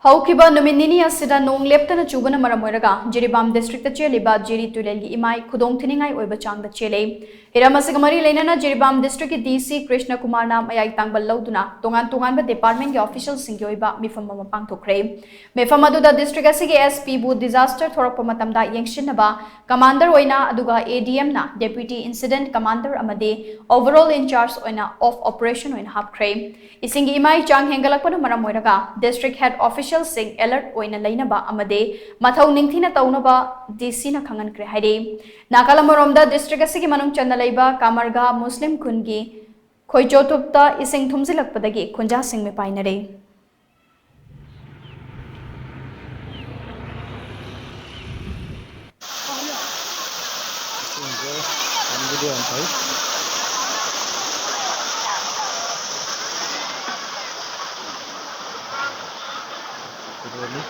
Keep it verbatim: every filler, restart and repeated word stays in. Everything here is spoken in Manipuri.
ꯍꯧꯈꯤꯕ ꯅꯨꯃꯤꯠ ꯅꯤꯅꯤ ꯑꯁꯤꯗ ꯅꯣꯡ ꯂꯦꯞꯇꯅ ꯆꯨꯕꯅ ꯃꯔꯝ ꯑꯣꯏꯔꯒ ꯖꯤꯔꯤꯕꯥꯝ ꯗꯤꯁꯇ꯭ꯔꯤꯛꯇ ꯆꯦꯜꯂꯤꯕ ꯖꯤꯔꯤ ꯇꯨꯔꯦꯜꯒꯤ ꯏꯃꯥꯏ ꯈꯨꯗꯣꯡ ꯊꯤꯅꯤꯡꯉꯥꯏ ꯑꯣꯏꯕ ꯆꯥꯡꯗ ꯆꯦꯜꯂꯦ꯫ ꯍꯤꯔꯝ ꯑꯁꯤꯒ ꯃꯔꯤ ꯂꯩꯅꯅ ꯖꯤꯔꯤꯕꯥꯝ ꯗꯤꯁꯇ꯭ꯔꯤꯛꯀꯤ ꯗꯤ ꯁꯤ ꯀ꯭ꯔꯤꯁꯅ ꯀꯨꯃꯥꯔꯅ ꯃꯌꯥꯏ ꯇꯥꯡꯕ ꯂꯧꯗꯨꯅ ꯇꯣꯉꯥꯟ ꯇꯣꯉꯥꯟꯕ ꯗꯤꯄꯥꯔꯠꯃꯦꯟꯒꯤ ꯑꯣꯐꯤꯁꯤꯌꯦꯜꯁꯤꯡꯒꯤ ꯑꯣꯏꯕ ꯃꯤꯐꯝ ꯑꯃ ꯄꯥꯡꯊꯣꯛꯈ꯭ꯔꯦ꯫ ꯃꯤꯐꯝ ꯑꯗꯨꯗ ꯗꯤꯁꯇ꯭ꯔꯤꯛ ꯑꯁꯤꯒꯤ ꯑꯦꯁ ꯄꯤꯕꯨ ꯗꯤꯖꯥꯁꯇꯔ ꯊꯣꯔꯛꯄ ꯃꯇꯝꯗ ꯌꯦꯡꯁꯤꯟꯅꯕ ꯀꯃꯥꯟꯗꯔ ꯑꯣꯏꯅ ꯑꯗꯨꯒ ꯑꯦ ꯗꯤ ꯑꯦꯝꯅ ꯗꯦꯄ꯭ꯌꯨꯇꯤ ꯏꯟꯁꯤꯗꯦꯟꯠ ꯀꯃꯥꯟꯗꯔ ꯑꯃꯗꯤ ꯑꯣꯚꯔꯑꯣꯜ ꯏꯟꯆꯥꯔꯖ ꯑꯣꯏꯅ ꯑꯣꯐ ꯑꯣꯄꯔꯦꯁꯟ ꯑꯣꯏꯅ ꯍꯥꯞꯈ꯭ꯔꯦ꯫ ꯏꯁꯤꯡꯒꯤ ꯏꯃꯥꯏ ꯆꯥꯡ ꯍꯦꯟꯒꯠꯂꯛꯄꯅ ꯃꯔꯝ ꯑꯣꯏꯔꯒ ꯗꯤꯁꯇ꯭ꯔꯤꯛ ꯍꯦꯗ ꯑꯣꯐꯤꯁꯤꯌꯦꯜꯁꯤꯡ ꯑꯦꯂꯔꯠ ꯑꯣꯏꯅ ꯂꯩꯅꯕ ꯑꯃꯗꯤ ꯃꯊꯧ ꯅꯤꯡꯊꯤꯅ ꯇꯧꯅꯕ ꯗꯤ ꯁꯤꯅ ꯈꯪꯍꯟꯈ꯭ꯔꯦ ꯍꯥꯏꯔꯤ꯫ ꯅꯥꯀꯜ ꯑꯃꯔꯣꯝꯗ ꯗꯤꯁꯇ꯭ꯔꯤꯛ ꯑꯁꯤꯒꯤ ꯃꯅꯨꯡ ꯆꯟꯅ ꯂꯩꯕ ꯀꯥꯃꯔꯒꯥ ꯃꯨꯁꯂꯤꯝ ꯈꯨꯟꯒꯤ ꯈꯣꯏꯆꯣꯇꯨꯞꯇ ꯏꯁꯤꯡ ꯊꯨꯝꯖꯤꯜꯂꯛꯄꯗꯒꯤ ꯈꯨꯟꯖꯥꯁꯤꯡ ꯃꯤꯄꯥꯏꯅꯔꯦ꯫ ꯏꯁꯤꯡꯁꯦ ꯀꯪꯕꯨꯗꯤ ꯌꯥꯝ ꯐꯩ꯫ ꯐꯨꯠꯕꯣꯜꯅꯤ꯫